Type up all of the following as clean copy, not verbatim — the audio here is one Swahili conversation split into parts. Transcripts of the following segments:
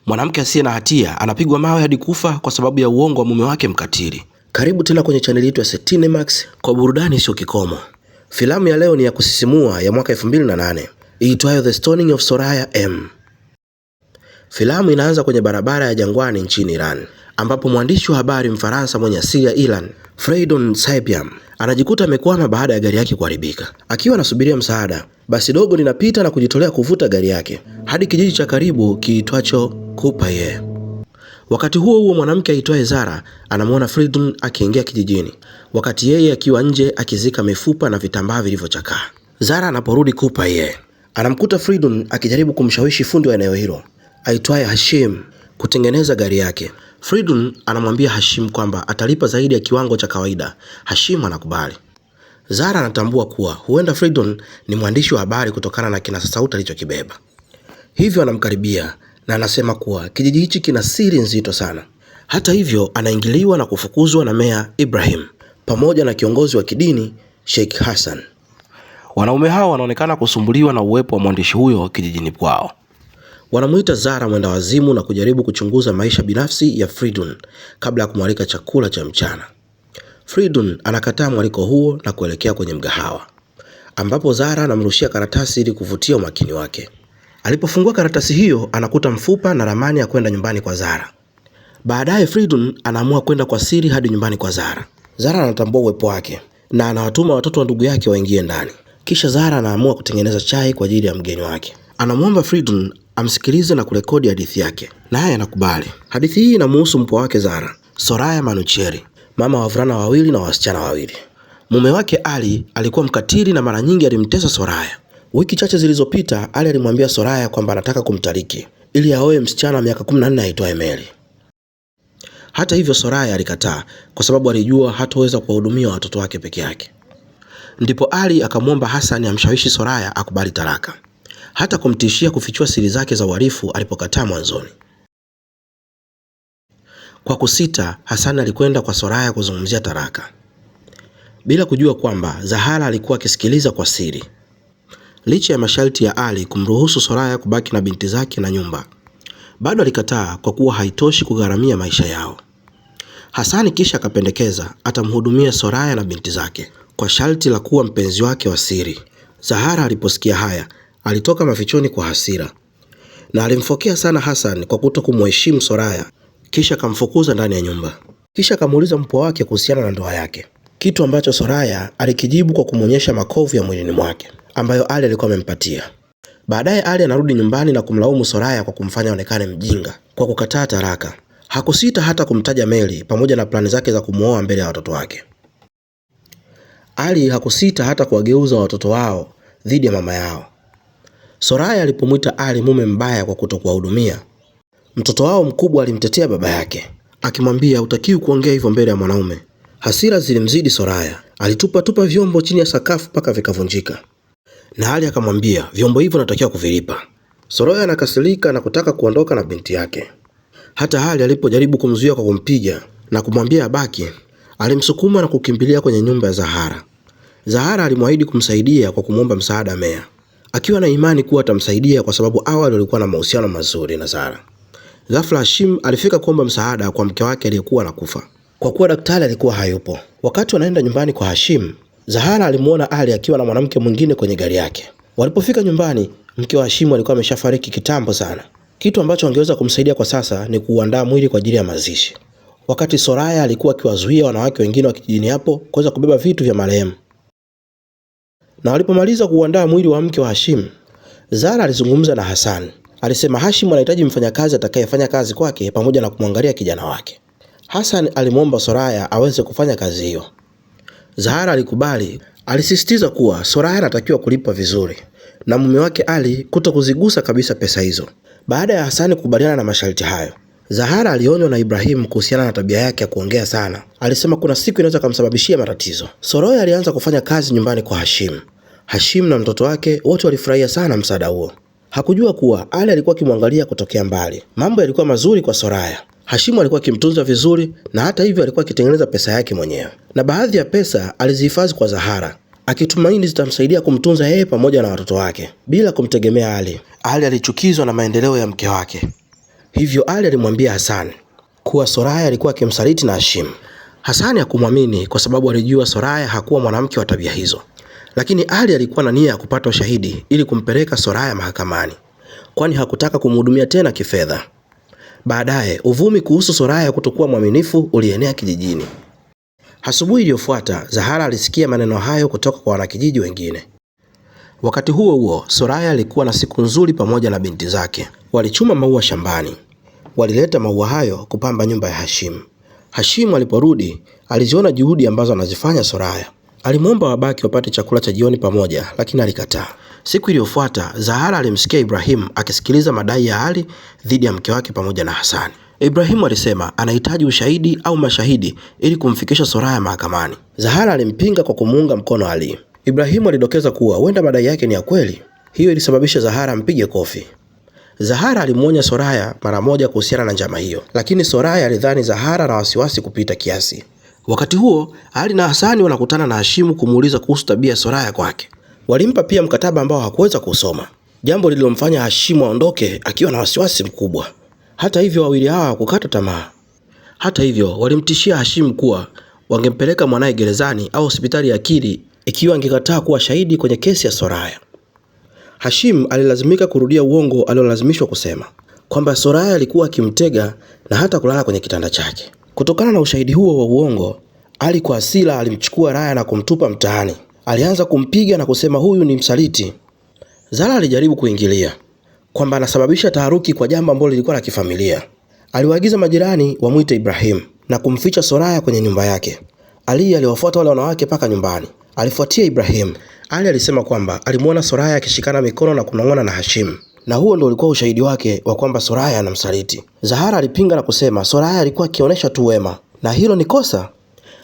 Mwanamke asiye na hatia anapigwa mawe hadi kufa kwa sababu ya uongo wa mume wake mkatili. Karibu tena kwenye chaneli yetu ya Setine Max kwa burudani isiyo kikomo. Filamu ya leo ni ya kusisimua ya mwaka 2008 iitwayo The Stoning of Soraya M. Filamu inaanza kwenye barabara ya jangwani nchini Iran ambapo mwandishi wa habari Mfaransa mwenye asili ya Iran, Freydon Saibiam, anajikuta amekwama baada ya gari yake kuharibika. Akiwa anasubiria msaada, basi dogo linapita na kujitolea kuvuta gari yake hadi kijiji cha karibu kiitwacho Kupaye. Wakati huo huo, mwanamke aitwaye Zara anamwona Freydun akiingia kijijini, wakati yeye akiwa nje akizika mifupa na vitambaa vilivyochakaa. Zara anaporudi Kupaye, anamkuta Freydun akijaribu kumshawishi fundi wa eneo hilo aitwaye Hashim kutengeneza gari yake. Freydun anamwambia Hashim kwamba atalipa zaidi ya kiwango cha kawaida. Hashim anakubali. Zara anatambua kuwa huenda Freydun ni mwandishi wa habari kutokana na kinasa sauti alichokibeba. Hivyo anamkaribia na anasema kuwa kijiji hichi kina siri nzito sana. Hata hivyo, anaingiliwa na kufukuzwa na Meya Ibrahim pamoja na kiongozi wa kidini Sheikh Hassan. Wanaume hao wanaonekana kusumbuliwa na uwepo wa mwandishi huyo kijijini kwao. Wanamuita Zara mwenda wazimu na kujaribu kuchunguza maisha binafsi ya Fridun kabla ya kumwalika chakula cha mchana. Fridun anakataa mwaliko huo na kuelekea kwenye mgahawa ambapo Zara anamrushia karatasi ili kuvutia umakini wake. Alipofungua karatasi hiyo anakuta mfupa na ramani ya kwenda nyumbani kwa Zara. Baadaye Fridun anaamua kwenda kwa siri hadi nyumbani kwa Zara. Zara anatambua uwepo wake na anawatuma watoto wa ndugu yake waingie ndani. Kisha Zara anaamua kutengeneza chai kwa ajili ya mgeni wake. Anamwomba Fridun amsikilize na kurekodi hadithi yake, naye anakubali. Hadithi hii inamuhusu mpwa wake Zara, Soraya Manucheri, mama wa wavulana wawili na wasichana wawili. Mume wake Ali alikuwa mkatili na mara nyingi alimtesa Soraya. Wiki chache zilizopita, Ali alimwambia Soraya kwamba anataka kumtaliki ili aoe msichana wa miaka 14 aitwaye Mary. Hata hivyo, Soraya alikataa kwa sababu alijua hatoweza kuwahudumia watoto wake peke yake. Ndipo Ali akamwomba Hassan amshawishi Soraya akubali talaka, hata kumtishia kufichua siri zake za uhalifu alipokataa mwanzoni. Kwa kusita, Hassan alikwenda kwa Soraya kuzungumzia talaka, bila kujua kwamba Zahara alikuwa akisikiliza kwa siri. Licha ya masharti ya Ali kumruhusu Soraya kubaki na binti zake na nyumba, bado alikataa kwa kuwa haitoshi kugharamia maisha yao. Hasani kisha akapendekeza atamhudumia Soraya na binti zake kwa sharti la kuwa mpenzi wake wa siri. Zahara aliposikia haya alitoka mafichoni kwa hasira na alimfokea sana Hassan kwa kuto kumheshimu Soraya, kisha akamfukuza ndani ya nyumba. Kisha akamuuliza mpwa wake kuhusiana na ndoa yake, kitu ambacho Soraya alikijibu kwa kumwonyesha makovu ya mwilini mwake ambayo Ali alikuwa amempatia. Baadaye Ali anarudi nyumbani na kumlaumu Soraya kwa kumfanya aonekane mjinga kwa kukataa talaka. Hakusita hata kumtaja Mary pamoja na plani zake za kumwoa mbele ya watoto wake. Ali hakusita hata kuwageuza watoto wao dhidi ya mama yao. Soraya alipomwita Ali mume mbaya kwa kutokuwahudumia, mtoto wao mkubwa alimtetea baba yake akimwambia hutakiwi kuongea hivyo mbele ya mwanaume. Hasira zilimzidi Soraya, alitupa tupa vyombo chini ya sakafu mpaka vikavunjika, na Ali akamwambia vyombo hivyo natakiwa kuvilipa. Soraya anakasirika na kutaka kuondoka na binti yake. Hata Ali alipojaribu kumzuia kwa kumpiga na kumwambia abaki, alimsukuma na kukimbilia kwenye nyumba ya Zahara. Zahara alimwahidi kumsaidia kwa kumwomba msaada Meya, akiwa na imani kuwa atamsaidia kwa sababu awali walikuwa na mahusiano mazuri na Zahara. Ghafla Hashim alifika kuomba msaada kwa mke wake aliyekuwa anakufa, kwa kuwa daktari alikuwa hayupo. Wakati wanaenda nyumbani kwa Hashim, Zahara alimuona Ali akiwa na mwanamke mwingine kwenye gari yake. Walipofika nyumbani, mke wa Hashim alikuwa ameshafariki kitambo sana. Kitu ambacho angeweza kumsaidia kwa sasa ni kuuandaa mwili kwa ajili ya mazishi. Wakati Soraya alikuwa akiwazuia wanawake wengine wa kijijini hapo kuweza kubeba vitu vya marehemu. Na walipomaliza kuuandaa mwili wa mke wa Hashim, Zara alizungumza na Hassan. Alisema Hashim anahitaji mfanyakazi atakayefanya kazi kwake pamoja na kumwangalia kijana wake. Hassan alimwomba Soraya aweze kufanya kazi hiyo. Zahara alikubali. Alisisitiza kuwa Soraya anatakiwa kulipwa vizuri na mume wake Ali kuto kuzigusa kabisa pesa hizo. Baada ya Hasani kukubaliana na masharti hayo, Zahara alionywa na Ibrahim kuhusiana na tabia yake ya kuongea sana. Alisema kuna siku inaweza kumsababishia matatizo. Soraya alianza kufanya kazi nyumbani kwa Hashim. Hashim na mtoto wake wote walifurahia sana msaada huo. Hakujua kuwa Ali alikuwa akimwangalia kutokea mbali. Mambo yalikuwa mazuri kwa Soraya. Hashimu alikuwa akimtunza vizuri na hata hivyo alikuwa akitengeneza pesa yake mwenyewe, na baadhi ya pesa alizihifadhi kwa Zahara akitumaini zitamsaidia kumtunza yeye pamoja na watoto wake bila kumtegemea Ali. Ali alichukizwa na maendeleo ya mke wake Hivyo Ali alimwambia Hassan kuwa Soraya alikuwa akimsaliti na Hashim. Hassan hakumwamini kwa sababu alijua Soraya hakuwa mwanamke wa tabia hizo. Lakini Ali alikuwa na nia ya kupata ushahidi ili kumpeleka Soraya mahakamani, kwani hakutaka kumhudumia tena kifedha. Baadaye uvumi kuhusu Soraya kutokuwa mwaminifu ulienea kijijini. Asubuhi iliyofuata Zahara alisikia maneno hayo kutoka kwa wanakijiji wengine. Wakati huo huo, Soraya alikuwa na siku nzuri pamoja na binti zake. Walichuma maua shambani. Walileta maua hayo kupamba nyumba ya Hashim. Hashim aliporudi, aliziona juhudi ambazo anazifanya Soraya. Alimwomba wabaki wapate chakula cha jioni pamoja, lakini alikataa. Siku iliyofuata, Zahara alimsikia Ibrahim akisikiliza madai ya Ali dhidi ya mke wake pamoja na Hasani. Ibrahimu alisema anahitaji ushahidi au mashahidi ili kumfikisha Soraya mahakamani. Zahara alimpinga kwa kumuunga mkono Ali. Ibrahimu alidokeza kuwa huenda madai yake ni ya kweli. Hiyo ilisababisha Zahara ampige kofi. Zahara alimwonya Soraya mara moja kuhusiana na njama hiyo, lakini Soraya alidhani Zahara na wasiwasi kupita kiasi. Wakati huo Ali na Hasani wanakutana na Hashimu kumuuliza kuhusu tabia ya Soraya kwake. Walimpa pia mkataba ambao hakuweza kusoma, jambo lililomfanya Hashimu aondoke akiwa na wasiwasi mkubwa. Hata hivyo wawili hawa hawakukata tamaa. Hata hivyo walimtishia Hashimu kuwa wangempeleka mwanaye gerezani au hospitali ya akili ikiwa angekataa kuwa shahidi kwenye kesi ya Soraya. Hashim alilazimika kurudia uongo aliolazimishwa kusema kwamba Soraya alikuwa akimtega na hata kulala kwenye kitanda chake. Kutokana na ushahidi huo wa uongo, Ali kwa hasira alimchukua Raya na kumtupa mtaani. Alianza kumpiga na kusema huyu ni msaliti. Zara alijaribu kuingilia kwamba anasababisha taharuki kwa jambo ambalo lilikuwa la kifamilia. Aliwaagiza majirani wamwite Ibrahim na kumficha Soraya kwenye nyumba yake. Ali aliwafuata wale wanawake mpaka nyumbani. Alifuatia Ibrahim. Ali alisema kwamba alimuona Soraya akishikana mikono na kunong'ona na Hashim, na huo ndio ulikuwa ushahidi wake wa kwamba Soraya anamsaliti. Zahara alipinga na kusema Soraya alikuwa akionyesha tu wema na hilo ni kosa.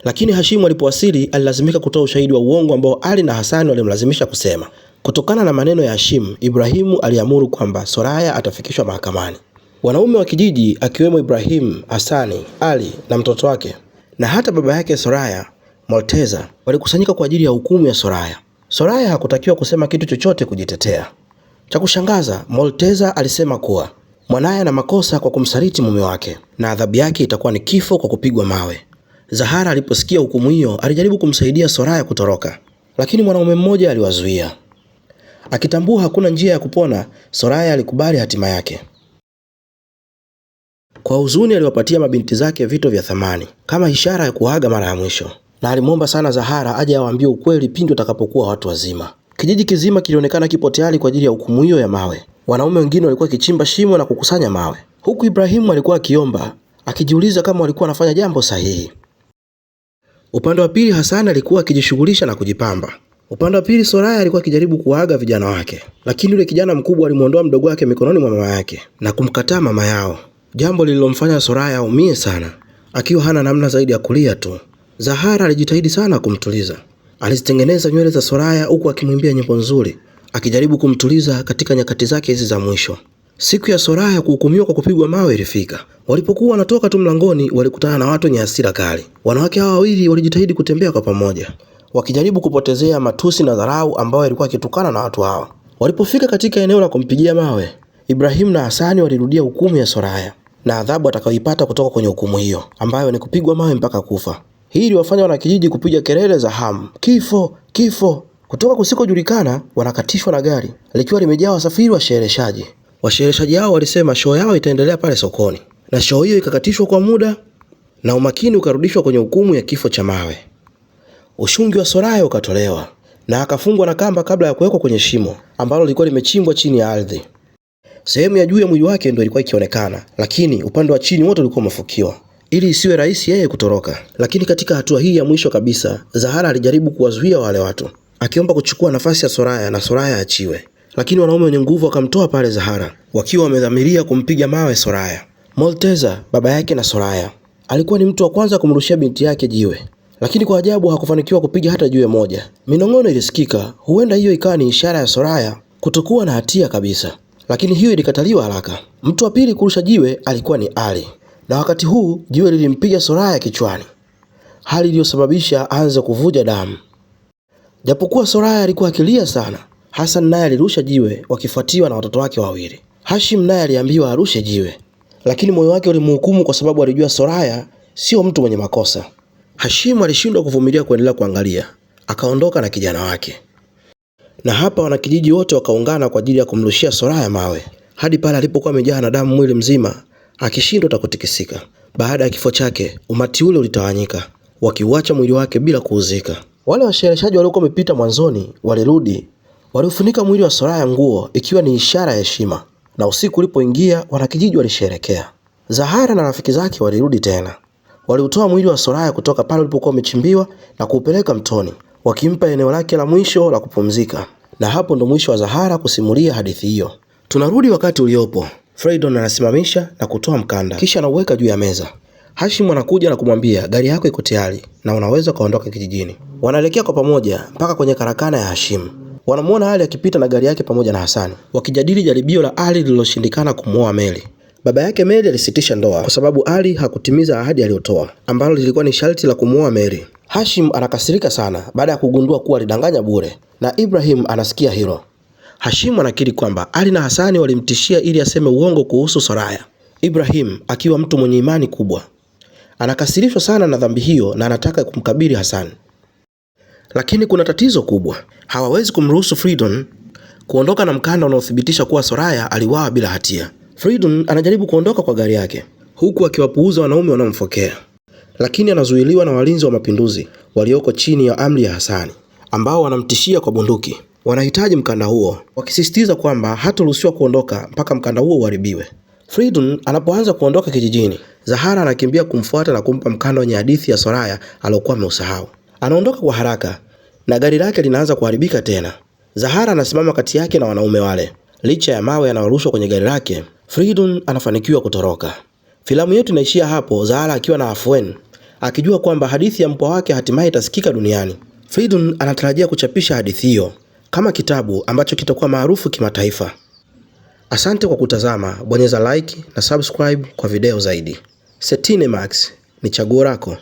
Lakini Hashimu alipowasili alilazimika kutoa ushahidi wa uongo ambao Ali na Hasani walimlazimisha kusema. Kutokana na maneno ya Hashim, Ibrahimu aliamuru kwamba Soraya atafikishwa mahakamani. Wanaume wa kijiji akiwemo Ibrahim, Hasani, Ali na mtoto wake na hata baba yake Soraya, Molteza, walikusanyika kwa ajili ya hukumu ya Soraya. Soraya hakutakiwa kusema kitu chochote kujitetea. Cha kushangaza, Molteza alisema kuwa mwanaye ana makosa kwa kumsaliti mume wake na adhabu yake itakuwa ni kifo kwa kupigwa mawe. Zahara aliposikia hukumu hiyo alijaribu kumsaidia Soraya kutoroka, lakini mwanaume mmoja aliwazuia. Akitambua hakuna njia ya kupona, Soraya alikubali hatima yake. Kwa huzuni aliwapatia mabinti zake vito vya thamani kama ishara ya kuaga mara ya mwisho, na alimwomba sana Zahara aje awaambie ukweli pindi watakapokuwa watu wazima. Kijiji kizima kilionekana kipo tayari kwa ajili ya hukumu hiyo ya mawe. Wanaume wengine walikuwa wakichimba shimo na kukusanya mawe, huku Ibrahimu alikuwa akiomba, akijiuliza kama walikuwa wanafanya jambo sahihi. Upande wa pili, Hasani alikuwa akijishughulisha na kujipamba. Upande wa pili, Soraya alikuwa akijaribu kuwaaga vijana wake, lakini yule kijana mkubwa alimwondoa mdogo wake mikononi mwa mama yake na kumkataa mama yao, jambo lililomfanya Soraya aumie sana, akiwa hana namna zaidi ya kulia tu. Zahara alijitahidi sana kumtuliza. Alizitengeneza nywele za Soraya huku akimwimbia nyimbo nzuri, akijaribu kumtuliza katika nyakati zake hizi za mwisho. Siku ya Soraya kuhukumiwa kwa kupigwa mawe ilifika. Walipokuwa wanatoka tu mlangoni, walikutana na watu wenye hasira kali. Wanawake hawa wawili walijitahidi kutembea kwa pamoja, wakijaribu kupotezea matusi na dharau ambayo ilikuwa ikitukana na watu hawa. Walipofika katika eneo la kumpigia mawe, Ibrahim na Hasani walirudia hukumu ya Soraya na adhabu atakayoipata kutoka kwenye hukumu hiyo ambayo ni kupigwa mawe mpaka kufa. Hii iliwafanya wanakijiji kupiga kelele za hamu, kifo, kifo. Kutoka kusikojulikana wanakatishwa na gari likiwa limejaa wasafiri washereheshaji. Washereheshaji hao walisema show yao itaendelea pale sokoni, na show hiyo ikakatishwa kwa muda na umakini ukarudishwa kwenye hukumu ya kifo cha mawe. Ushungi wa Soraya ukatolewa na akafungwa na kamba kabla ya kuwekwa kwenye shimo ambalo lilikuwa limechimbwa chini ya ardhi. Sehemu ya juu ya mwili wake ndio ilikuwa ikionekana, lakini upande wa chini wote ulikuwa umefukiwa ili isiwe rahisi yeye kutoroka. Lakini katika hatua hii ya mwisho kabisa, Zahara alijaribu kuwazuia wale watu, akiomba kuchukua nafasi ya Soraya na Soraya achiwe, lakini wanaume wenye nguvu wakamtoa pale Zahara, wakiwa wamedhamiria kumpiga mawe Soraya. Molteza, baba yake na Soraya, alikuwa ni mtu wa kwanza kumrushia binti yake jiwe, lakini kwa ajabu hakufanikiwa kupiga hata jiwe moja. Minong'ono ilisikika, huenda hiyo ikawa ni ishara ya Soraya kutokuwa na hatia kabisa, lakini hiyo ilikataliwa haraka. Mtu wa pili kurusha jiwe alikuwa ni Ali, na wakati huu jiwe lilimpiga Soraya kichwani, hali iliyosababisha aanze kuvuja damu. Japokuwa Soraya alikuwa akilia sana, Hassan naye alirusha jiwe wakifuatiwa na watoto wake wawili. Hashim naye aliambiwa arushe jiwe, Lakini moyo wake ulimhukumu kwa sababu alijua Soraya sio mtu mwenye makosa. Hashimu alishindwa kuvumilia kuendelea kuangalia, akaondoka na kijana wake. Na hapa wanakijiji wote wakaungana kwa ajili ya kumrushia Soraya mawe hadi pale alipokuwa amejaa na damu mwili mzima, akishindwa hata kutikisika. Baada ya kifo chake, umati ule ulitawanyika, wakiuacha mwili wake bila kuuzika. Wale washereheshaji waliokuwa wamepita mwanzoni walirudi, waliufunika mwili wa Soraya nguo, ikiwa ni ishara ya heshima. Na usiku ulipoingia, wanakijiji walisherekea. Zahara na rafiki zake walirudi tena, waliutoa mwili wa Soraya kutoka pale ulipokuwa umechimbiwa na kuupeleka mtoni, wakimpa eneo lake la mwisho la kupumzika. Na hapo ndo mwisho wa Zahara kusimulia hadithi hiyo. Tunarudi wakati uliopo. Freydon anasimamisha na kutoa mkanda, kisha anauweka juu ya meza. Hashim anakuja na kumwambia gari yako iko tayari na unaweza ukaondoka kijijini. Wanaelekea kwa pamoja mpaka kwenye karakana ya Hashim. Wanamuona Ali akipita na gari yake pamoja na Hasani, wakijadili jaribio la Ali lililoshindikana kumuoa Meli. Baba yake Meli alisitisha ndoa kwa sababu Ali hakutimiza ahadi aliyotoa, ambalo lilikuwa ni sharti la kumuoa Meli. Hashim anakasirika sana baada ya kugundua kuwa alidanganya bure, na Ibrahim anasikia hilo. Hashim anakiri kwamba Ali na Hasani walimtishia ili aseme uongo kuhusu Soraya. Ibrahim akiwa mtu mwenye imani kubwa anakasirishwa sana na dhambi hiyo na anataka kumkabili Hasani, lakini kuna tatizo kubwa. Hawawezi kumruhusu Freedon kuondoka na mkanda unaothibitisha kuwa Soraya aliuawa bila hatia. Freedon anajaribu kuondoka kwa gari yake huku akiwapuuza wanaume wanaomfokea, lakini anazuiliwa na walinzi wa mapinduzi walioko chini ya amri ya Hasani ambao wanamtishia kwa bunduki. Wanahitaji mkanda huo, wakisisitiza kwamba hataruhusiwa kuondoka mpaka mkanda huo uharibiwe. Freedon anapoanza kuondoka kijijini, Zahara anakimbia kumfuata na kumpa mkanda wenye hadithi ya Soraya aliyokuwa ameusahau. Anaondoka kwa haraka na gari lake linaanza kuharibika tena. Zahara anasimama kati yake na wanaume wale. Licha ya mawe yanayorushwa kwenye gari lake, Freedon anafanikiwa kutoroka. Filamu yetu inaishia hapo, Zahara akiwa na afueni, akijua kwamba hadithi ya mpwa wake hatimaye itasikika duniani. Freedon anatarajia kuchapisha hadithi hiyo kama kitabu ambacho kitakuwa maarufu kimataifa. Asante kwa kutazama, bonyeza like na subscribe kwa video zaidi. Setine Max ni chaguo lako.